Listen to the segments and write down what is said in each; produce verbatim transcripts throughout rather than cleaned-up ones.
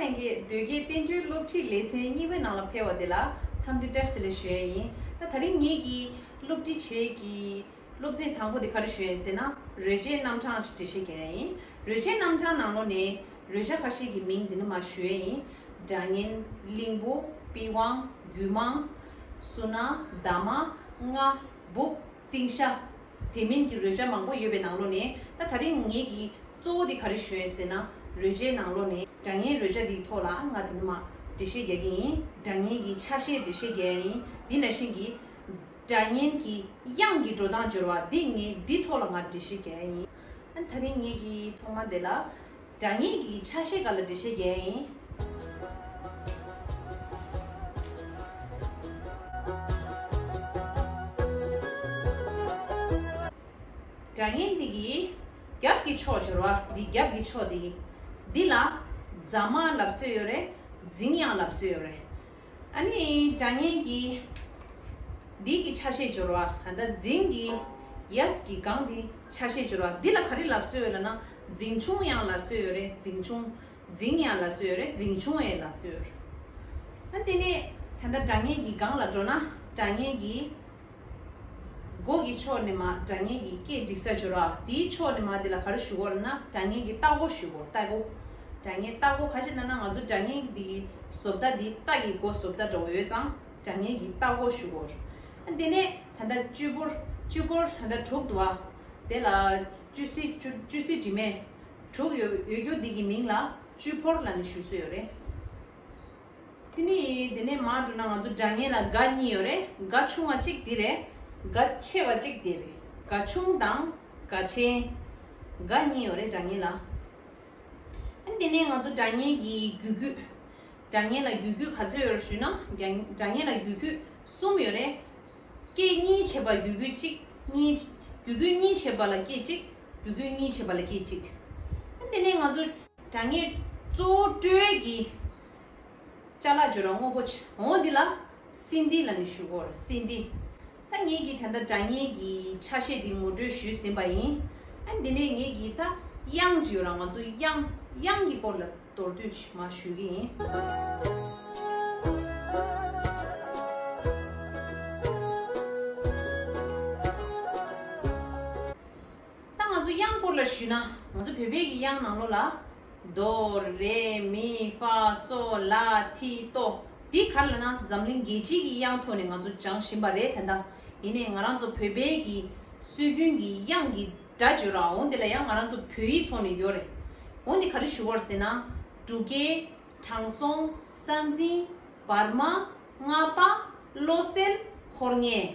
ལྷན་རྒྱས་དོལ་རྒྱལ་བསྟན་བཅོས་སློབ་ཁྲིད་ལེ་ཚན་གཉིས་པའི་ནང་ལ་ཕེབས་པ་དེ་ལ་འཚམས་འདྲི་བཀྲ་ཤིས་བདེ་ལེགས་ཞུ་ཡས་ཡིན། ད་དེ་རིང་ངེད་ཀྱི་སློབ་ཁྲིད་བྱེད་ཀྱི་སློབ་ཚན་དང་པོ་དེ་ག་རེ་ཞུ་ཡས་ཟེར་ན། རོལ་ཆའི་རྣམ་གྲངས་འགྲེལ་བཤད་རྒྱག་ཡས་ཡིན། རོལ་ཆའི་རྣམ་གྲངས་ནང་ལོགས་ནས་རོལ་ཆ་ཁ་ཤས་ཀྱི་མིང་འདི་ནས་མར་ཞུ་ཡས་ཡིན། སྒྲ་སྙན། གླིང་བུ། པི་ཝང་། རྒྱུད་མང་། སུ་ན། ཟླ་མ། རྔ། འབུབ། ཏིང་ཤ། དེ་མིན་གྱི་རོལ་ཆ་མང་པོ་ཡོད་པའི་ནང་ལོགས་ནས། ད་དེ་རིང་ངེད་ཀྱིས་གཙོ་བོ་དེ་ག་རེ་ཞུ་ཡས་ཟེར་ན། རོལ་ཆའི་ནང་ལོགས་ནས་སྒྲ་སྙན་རོལ་ཆ་དེའི་ཐོག་ལ་ང་དེ་ནས་མར་འགྲེལ་བཤད་རྒྱག་གི་ཡིན། སྒྲ་སྙན་གྱི་ཆ་ཤས་འགྲེལ་བཤད་རྒྱག་ཡས་ཡིན། དེ་ནང་བཞིན་གྱི་སྒྲ་སྙན་གྱི་དབྱངས་ཀྱི་འགྲོ་སྟངས་སྦྱོར་བ་འདི་ངས་འདིའི་ཐོག་ལ་ང་འགྲེལ་བཤད་རྒྱག་ཡས་ཡིན། ཨ་ནི་དེ་རིང་ངེད་ཀྱིས་ཐོག་མ་དེ་ལ་སྒྲ་སྙན་གྱི་ཆ་ཤས་སྒང་ལ་འགྲེལ་བཤད་རྒྱག་ཡས་ཡིན། སྒྲ་སྙན་འདི་གི་རྒྱབ་ཀྱི་ཕྱོགས་སྦྱོར་བ། འདི་རྒྱབ་ཀྱི་ཕྱོགས་འདི། འདི་ལ་རྫ་མ་ལབ་སྲོལ་ཡོད་རེད། རྫིང་དབྱངས་ལབ་སྲོལ་ཡོད་རེད། ཨ་ནི་སྒྲ་སྙན་གྱི་འདི་གི་ཆ་ཤས་སྦྱོར་བ། ད་ལྟ་རྫིང་གི་གཡས་ཀྱི་སྒང་འདི་ཆ་ཤས་སྦྱོར་བ། འདི་ལ་ག་རེ་ལབ་སྲོལ་ཡོད་ལབ་ན། རྫིང་ཆུང་དབྱངས་ལབ་སྲོལ་ཡོད་རེད། རྫིང་ཆུང་། རྫིང་དབྱངས་ལབ་སྲོལ་ཡོད་རེད། རྫིང་ཆུང་ཡང་ལབ་སྲོལ་ཡོད་རེད། ཨ་དེ་ནས་ད་ལྟ་སྒྲ་སྙན་གྱི་སྒང་ལ་འགྲོ་ན། སྒྲ་སྙན་གྱི་མགོ་གི་ཕྱོགས་ནས་མར་སྒྲ་སྙན་གྱི་སྐད་སྒྲིག་ས་སྦྱོར་བ། དེའི་ཕྱོགས་ནས་མར་དེ་ལ་ག་རེ་ཞུ་དགོས་ལབ་ན། སྒྲ་སྙན་གྱི་ལྟག་སྒོ་ཞུ་དགོས། ལྟག་སྒོ། སྒྲ་སྙན་ལྟག་སྒོ་ག་ཅི་ལབ་ན། ང་ཚོ་སྒྲ་སྙན་འདི་གི་བཟོ་ལྟ་འདི་རྟ་གི་མགོ་བཟོ་ལྟ་འདྲ་བོ་ཡོད་ཙང་། སྒྲ་སྙན་གྱི་ལྟག་སྒོ་ཞུ་དགོས། ཨ་དེ་ནས་ད་ལྟ་གཅུས་ཕོར། གཅུས་ཕོར་ད་ལྟ་དྲུག་འདུག་བ། དེ་ལ་གཅུས་སི། གཅུས་གཅུས་སི་དྲི་མེད་དྲུག་ཡོད་ཡོད་རྒྱུ་འདི་གི་མིང་ལ་གཅུས་ཕོར་ལབ་ནས་ཞུ་སྲོལ་ཡོད་རེད། དེ་ནས་དེ་ནས་མར་འགྲོ་ན་ང་ཚོ་སྒྲ་སྙན་ལ་སྒ་གཉིས་ཡོད་རེད། སྒ་ཆུང་བ་གཅིག་འདི་རེད། སྒ་ཆེ་བ་གཅིག་འདི་རེད། སྒ་ཆུང་དང་སྒ་ཆེན། སྒ་གཉིས་ཡོད་རེད་སྒྲ་སྙན་ལ། ཨ་དེ་ནས་ང་ཚོ་སྒྲ་སྙན་གྱི་རྒྱུད་སྐུད། སྒྲ་སྙན་ལ་རྒྱུད་སྐུད་ག་ཚོད་ཡོད་རེད་ཞུས་ན། སྒྲ་སྒྲ་སྙན་ལ་རྒྱུད་སྐུད་གསུམ་ཡོད་རེད། སྐད་གཉིས་བྱས་པ་རྒྱུད་སྐུད་གཅིག་གཉིས། རྒྱུད་སྐུད་གཉིས་བྱས་པ་ལ་སྐད་གཅིག་རྒྱུད་སྐུད་གཉིས་བྱས་པ་ལ་སྐད་གཅིག་ཨ་དེ་ནས་ང་ཚོ་སྒྲ་སྙན་གཙོ་བོ་སྤྲོད་ཀྱི་ཅ་ལག་སྦྱོར་བ་དངོས་པོ་ཆ་འོང་འདི་ལ་སིན་དྷི་ལབ་ནས་ཞུ་གོ། སིན་དྷི། ད་ངེད་ཀྱིས་ད་ལྟ་སྒྲ་སྙན་གྱི་ཆ་ཤས་འདི་ངོ་སྤྲོད་ཞུས་ཟིན་པ་ཡིན། ཨ་འདི་ནས་ངེད་ཀྱིས་ད་དབྱངས་ཅིག་ཡོད་ར། ང་ཚོ་དབྱངས། དབྱངས་ཀྱི་སྐོར་ལ་མདོར་བསྡུས་ཤིག་མར་ཞུ་གི་ཡིན། ད་ང་ཚོ་དབྱངས་སྐོར་ལ་ཞུས་ན། ང་ཚོ་བོད་པའི་གི་དབྱངས་ནང་ལོགས་ལ། དོ། རེ། མི། ཧྥ། སོ། ལ། ཐི། ཏོ། འདི་ག་རེ་ལབ་ན་འཛམ་གླིང་རྒྱལ་སྤྱིའི་གི་དབྱངས་ཐོག་ནས་ང་ཚོ་སྦྱང་བཞིན་པ་རེད་ད་ལྟ། ཡིན་ནའི་ང་རང་ཚོ་བོད་པའི་གི་སྲོལ་རྒྱུན་གྱི་དབྱངས་ཀྱི་སྒྲ་བརྗོད་ར། འོ་འདི་ལ་ཡང་ང་རང་ཚོ་བོད་ཡིག་ཐོག་ནས་ཡོད་རེད། འོ་འདི་ག་རེ་ཞུ་བར་ཟེར་ན། འབྲུག་སྐད། དྲང་སྲོང་། ས་འཛིན། བར་མ། ལྔ་པ། བློ་གསལ། ཧོར་ངེས།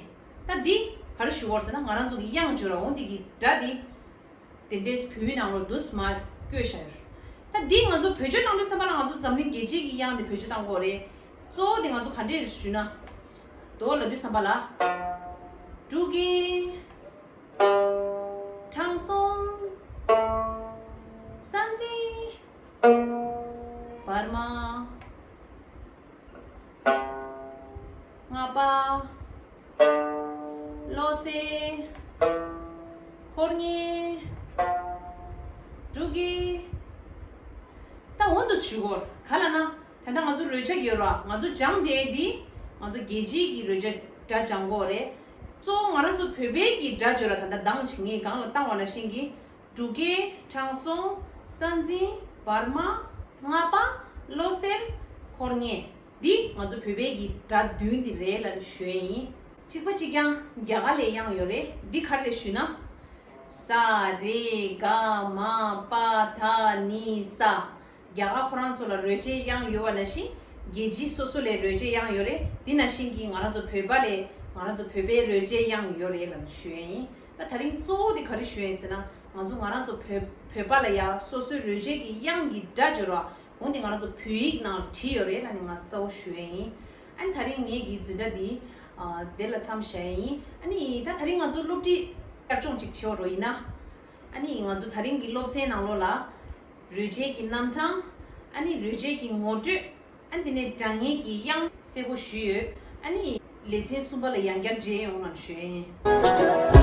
ད་འདི་ག་རེ་ཞུ་བར་ཟེར་ན། ང་རང་ཚོ་གི་དབྱངས་བརྗོད་ར། འོ་འདི་གི་སྒྲ་འདི་དེ་འདྲའི་བོད་ཡིག་ནང་ལོགས་འདུག་སེ་མར་བཀོད་བཞག་ཡོད། ད་འདི་ང་ཚོ་བེད་སྤྱོད་བཏང་དུས་ཙམ་པ་ལ། ང་ཚོ་འཛམ་གླིང་རྒྱལ་སྤྱིའི་གི་དབྱངས་འདི་བེད་སྤྱོད་བཏང་དགོས་རེད། གཙོ་བོ་དེ་ང་ཚོ་ག་འདྲས་ཞུ་ན། དོ་ལབ་དུས་ཙམ་པ་ལ། འབྲུག་སྐད། དྲང་སྲོང་། ས་འཛིན། བར་མ། ལྔ་པ། བློ་གསལ། ཧོར་ངེས། འབྲུག་སྐད། ད་འོ་འདུག་ཞུ་གོ། ག་ལབ་ན། ད་ལྟ་ང་ཚོ་རོལ་ཆ་ཡོད་ར། ང་ཚོ་སྦྱང་བསྡད་འདི་ང་ཚོ་རྒྱལ་སྤྱིའི་གི་རོལ་ཆ་སྒྲ་སྦྱང་གོ་རེད། གཙོ་བོ་ང་རང་ཚོ་བོད་པའི་གི་སྒྲ་བརྗོད་ར། ད་ལྟ་གདངས་ཅིག་ངས་སྒང་ལ་བཏང་བ་ནང་བཞིན་གྱི། འབྲུག་སྐད། དྲང་སྲོང་། ས་འཛིན། བར་མ། ལྔ་པ། བློ་གསལ། ཧོར་ངེས། འདི་ང་ཚོ་བོད་པའི་གི་སྒྲ་བདུན་འདི་རེད་ལབ་ནས་ཞུ་ཡས་ཡིན། གཅིག་པ་གཅིག་རྐྱང་རྒྱ་གར་ལ་དབྱངས་ཡོད་རེད། འདི་ག་རེ་རེད་ཞུས་ན། ས། རེ། ག། མ། པ། དྷ། ནི། ས། རྒྱ་གར་ཁོ་རང་ཚོ་ལ་རོལ་ཆའི་དབྱངས་ཡོད་པ་ནང་བཞིན། རྒྱལ་སྤྱི་སོ་སོ་ལ་རོལ་ཆའི་དབྱངས་ཡོད་རེད། འདི་ནང་བཞིན་གྱི་ང་རང་ཚོ་བོད་པ་ལ་ང་རང་ཚོ་བོད་པའི་རོལ་ཆའི་དབྱངས་ཡོད་རེད་ལབ་ནས་ཞུ་ཡས་ཡིན། ད་དེ་རིང་གཙོ་བོ་དེ་ག་རེ་ཞུ་ཡས་ཟེར་ན། ང་ཚོ་ང་རང་ཚོ་བོད་བོད་པ་ལ་ཡ་སོ་སོའི་རོལ་ཆའི་གི་དབྱངས་ཀྱི་སྒྲ་སྦྱོར་བ། འོ་འདི་ང་རང་ཚོ་བོད་ཡིག་ནང་བྲིས་ཡོད་རེད་ལབ་ནས་ང་གསལ་པོ་ཞུ་ཡས་ཡིན། ཨ་ནི་དེ་རིང་ངེད་ཀྱི་འཛིན་གྲྭ་འདི་ཨ་དེ་ལ་མཚམས་བཞག་ཡས་ཡིན། ཨ་ནི་ད་དེ་རིང་ང་ཚོ་སློབ་ཁྲིད་བསྐྱར་སྦྱོང་ཅིག་བྱེད་པ་རོགས་ཡིན་ན། ཨ་ནི་ང་ཚོ་དེ་རིང་གི་སློབ་ཚན་ནང་ལོགས་ལ། རོལ་ཆའི་གི་རྣམ་གྲངས། ཨ་ནི་རོལ་ཆའི་གི་ངོ་སྤྲོད། ཨ་ནི་དེ་ནས་སྒྲ་སྙན་གྱི་དབྱངས་གསལ་པོ་ཞུས་ཡོད། ཨ་ནི་ལེ་ཚན་གསུམ་པ་ལ་ཡང་བསྐྱར་མཇལ་ཡོང་ལ་ཞུ་ཡིན།